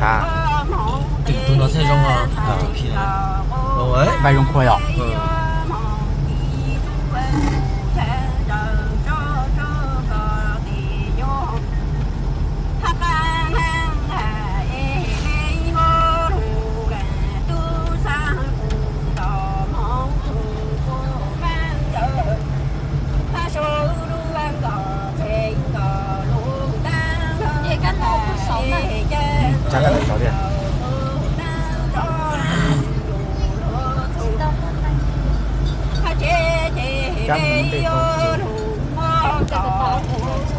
Tus no thiaj zoo. Vai zoo qhua yom. Cab ntej tau.